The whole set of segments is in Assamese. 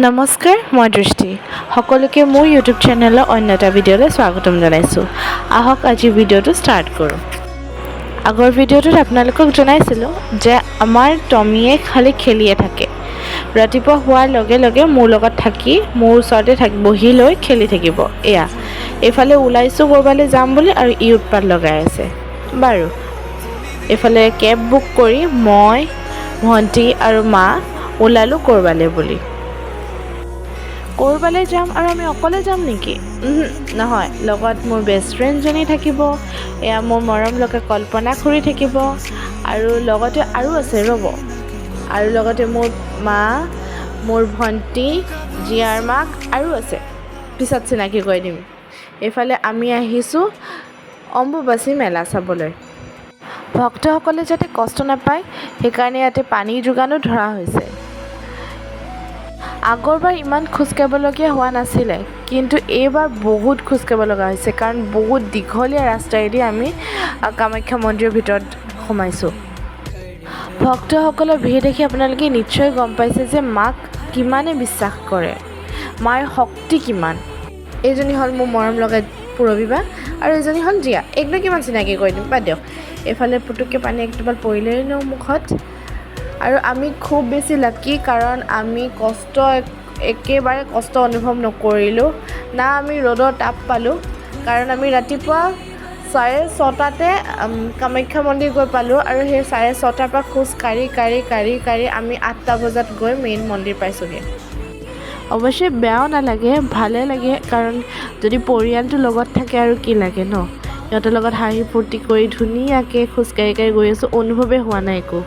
নমস্কাৰ, মই দৃষ্টি। সকলোকে মোৰ ইউটিউব চেনেলৰ অন্য এটা ভিডিঅ'লৈ স্বাগতম জনাইছোঁ। আহক, আজি ভিডিঅ'টো ষ্টাৰ্ট কৰোঁ। আগৰ ভিডিঅ'টোত আপোনালোকক জনাইছিলোঁ যে আমাৰ টমীয়ে খালি খেলিয়ে থাকে। ৰাতিপুৱা হোৱাৰ লগে লগে মোৰ লগত থাকি, মোৰ ওচৰতে বহি লৈ খেলি থাকিব। এয়া এইফালে ওলাইছোঁ ক'ৰবালৈ যাম বুলি আৰু ই উৎপাত লগাই আছে। বাৰু, এইফালে কেব বুক কৰি মই, ভণ্টি আৰু মা ওলালোঁ ক'ৰবালৈ বুলি। ক'ৰবালৈ যাম আৰু আমি অকলে যাম নেকি? নহয়, লগত মোৰ বেষ্ট ফ্ৰেণ্ডজনী থাকিব, এয়া মোৰ মৰম লগা কল্পনা খুৰী থাকিব আৰু লগতে আৰু আছে, ৰ'ব, আৰু লগতে মোৰ মা, মোৰ ভণ্টি, জীয়াৰ মাক আৰু আছে, পিছত চিনাকি কৰি দিম। এইফালে আমি আহিছোঁ অম্বুবাচী মেলা চাবলৈ। ভক্তসকলে যাতে কষ্ট নাপায়, সেইকাৰণে ইয়াতে পানীৰ যোগানো ধৰা হৈছে। আগৰবাৰ ইমান খোজকাঢ়িবলগীয়া হোৱা নাছিলে, কিন্তু এইবাৰ বহুত খোজকাঢ়িব লগা হৈছে, কাৰণ বহুত দীঘলীয়া ৰাস্তাৰেদি আমি কামাখ্যা মন্দিৰৰ ভিতৰত সোমাইছোঁ। ভক্তসকলৰ ভিৰ দেখি আপোনালোকে নিশ্চয় গম পাইছে যে মাক কিমানে বিশ্বাস কৰে, মাৰ শক্তি কিমান। এইজনী হ'ল মোৰ মৰম লগা পূৰবী বা আৰু এইজনী হ'ল জীয়া। এইকনো কিমান চিনাকি কৰি দিম, বাদ দিয়ক। এইফালে পুতুককৈ পানী একটোপাল পৰিলেই ন মুখত। আৰু আমি খুব বেছি লাকি, কাৰণ আমি কষ্ট একেবাৰে কষ্ট অনুভৱ নকৰিলোঁ, না আমি ৰ'দৰ তাপ পালোঁ, কাৰণ আমি ৰাতিপুৱা 6:30তে কামাখ্যা মন্দিৰ গৈ পালোঁ আৰু সেই 6:30ৰ পৰা খোজ কাঢ়ি কাঢ়ি কাঢ়ি কাঢ়ি আমি 8টা বজাত গৈ মেইন মন্দিৰ পাইছোঁগৈ। অৱশ্যে বেয়াও নালাগে, ভালে লাগে, কাৰণ যদি পৰিয়ালটো লগত থাকে আৰু কি লাগে ন? সিহঁতৰ লগত হাঁহি ফূৰ্তি কৰি ধুনীয়াকৈ খোজকাঢ়ি কাঢ়ি গৈ আছোঁ, অনুভৱেই হোৱা নাই একো।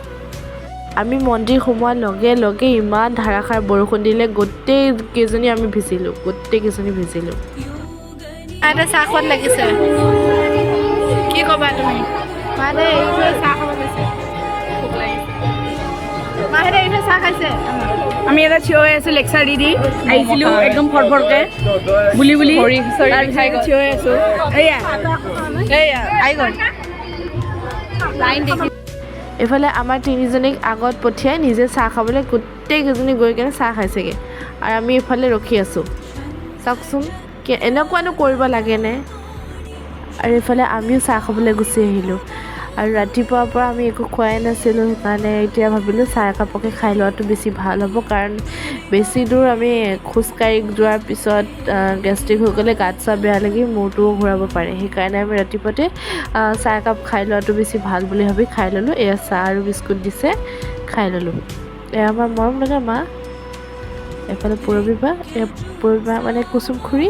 আমি মন্দিৰ সোমোৱাৰ লগে লগে ইমান ধাৰাসাৰ বৰষুণ দিলে, গোটেই কেইজনী আমি ভিজিলোঁ, গোটেই কেইজনী ভিজিলোঁ। মাহঁতে চাহ খোৱাত লাগিছে। কি ক'বা তুমি? মাহঁতে এৰি থৈ চাহ খাব গৈছে, ভোক লাগিছে। মাহঁতে এৰি থৈ চাহ খাইছে। আমি এটা থিয় হৈ আছো। লেকচাৰ দি দি আহিছিলো একদম ফৰফৰকে বুলি বুলি, তাৰপিছত থিয় হৈ আছো। এয়া এইয়া আহি গ'ল লাইন দেখি। এইফালে আমাৰ তিনিজনীক আগত পঠিয়াই নিজে চাহ খাবলৈ গোটেইকেইজনী গৈ কেনে চাহ খাইছেগৈ আৰু আমি এইফালে ৰখি আছোঁ। চাওকচোন, কি এনেকুৱানো কৰিব লাগেনে? আৰু এইফালে আমিও চাহ খাবলৈ গুচি আহিলোঁ। আৰু ৰাতিপুৱাৰ পৰা আমি একো খোৱাই নাছিলোঁ, সেইকাৰণে এতিয়া ভাবিলোঁ চাহ একাপকে খাই লোৱাটো বেছি ভাল হ'ব, কাৰণ বেছি দূৰ আমি খোজকাঢ়ি যোৱাৰ পিছত গেষ্ট্ৰিক হৈ গ'লে গাত চা বেয়া লাগি মূৰটোও ঘূৰাব পাৰে। সেইকাৰণে আমি ৰাতিপুৱাতে চাহ একাপ খাই লোৱাটো বেছি ভাল বুলি ভাবি খাই ল'লোঁ। এয়া চাহ আৰু বিস্কুট দিছে, খাই ল'লোঁ। এয়া আমাৰ মৰম লগা মা, এফালে পূৰবী বা, এয়া পূৰবী বা মানে কুচুম খুৰী।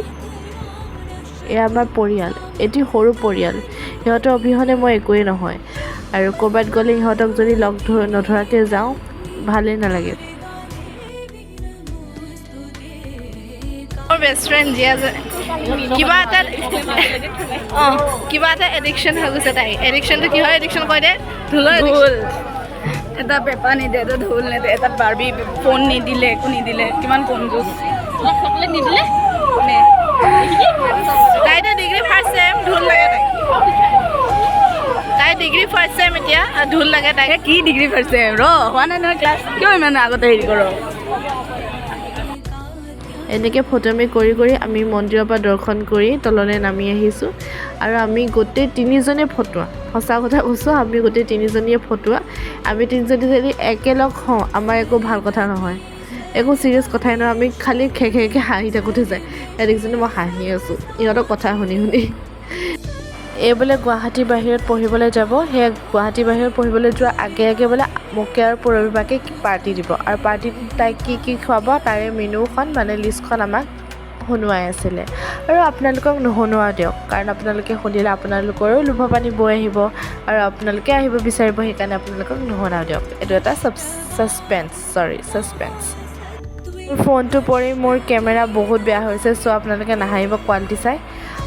এয়া আমাৰ পৰিয়াল, এটি সৰু পৰিয়াল। সিহঁতৰ অবিহনে মই একোৱেই নহয় আৰু ক'ৰবাত গ'লে ইহঁতক যদি লগ নধৰাকৈ যাওঁ, ভালেই নালাগে। মোৰ বেষ্ট ফ্ৰেণ্ড জীয়া যে কিবা এটা এডিকশ্যন হৈ গৈছে। তাই এডিকশ্যনটো কি হয়? এডিকশ্যন কৈ দে। ঢোলৰ addiction। ঢোল এটা, পেপা নিদিয়ে, এটা ঢোল নিদিয়ে, এটা বাৰ্বি ফোন নিদিলে, একো নিদিলে। কিমান কঞ্জুচ। নিদিলে। কোনে? তাই এতিয়া ডিগ্ৰী ফাৰ্ষ্ট চেম, ঢোল লাগে তাইক। তাই ডিগ্ৰী ফাৰ্ষ্ট চেম এতিয়া আৰু ঢোল লাগে তাইক। এ কি ডিগ্ৰী ফাৰ্ষ্ট চেম? ৰ, হোৱা নাই নহয় ক্লাছ। কিয় ইমান আগতে হেৰি কৰ? এনেকৈ ফটোৱামি কৰি কৰি আমি মন্দিৰৰ পৰা দৰ্শন কৰি তললৈ নামি আহিছোঁ। আৰু আমি গোটেই তিনিজনীয়ে ফটোৱা, সঁচা কথা কৈছোঁ, আমি গোটেই তিনিজনীয়ে ফটোৱা। আমি তিনিজনী যদি একেলগ হওঁ, আমাৰ একো ভাল কথা নহয়, একো চিৰিয়াছ কথাই নহয়, আমি খালি খে খেকে হাঁহি থাকোঁতে যায়। ইয়াত দেখিছেনে, মই হাঁহি আছোঁ ইহঁতৰ কথা শুনি শুনি। এই বোলে গুৱাহাটীৰ বাহিৰত পঢ়িবলৈ যাব। সেয়া গুৱাহাটীৰ বাহিৰত পঢ়িবলৈ যোৱাৰ আগে আগে বোলে মোকে আৰু পূৰবী পাৰ্টি দিব আৰু পাৰ্টিত তাইক কি কি খুৱাব, তাৰে মেনুখন মানে লিষ্টখন আমাক শুনোৱাই আছিলে। আৰু আপোনালোকক নুশুনোৱাও দিয়ক, কাৰণ আপোনালোকে শুনিলে আপোনালোকৰো লোভৰ পানী বৈ আহিব আৰু আপোনালোকে আহিব বিচাৰিব। সেইকাৰণে আপোনালোকক নুশুনাও দিয়ক। এইটো এটা ছাছপেঞ্চ, চৰি, ছাছপেঞ্চ। মোৰ ফোনটো পৰি মোৰ কেমেৰা বহুত বেয়া হৈছে, চ' আপোনালোকে নাহাঁহিব কোৱালিটি চাই।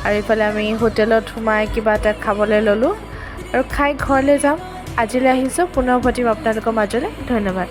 আৰু এইফালে আমি হোটেলত সোমাই কিবা এটা খাবলৈ ল'লোঁ আৰু খাই ঘৰলৈ যাম। আজিলৈ আহিছোঁ, পুনৰ উভতিম আপোনালোকৰ মাজলৈ। ধন্যবাদ।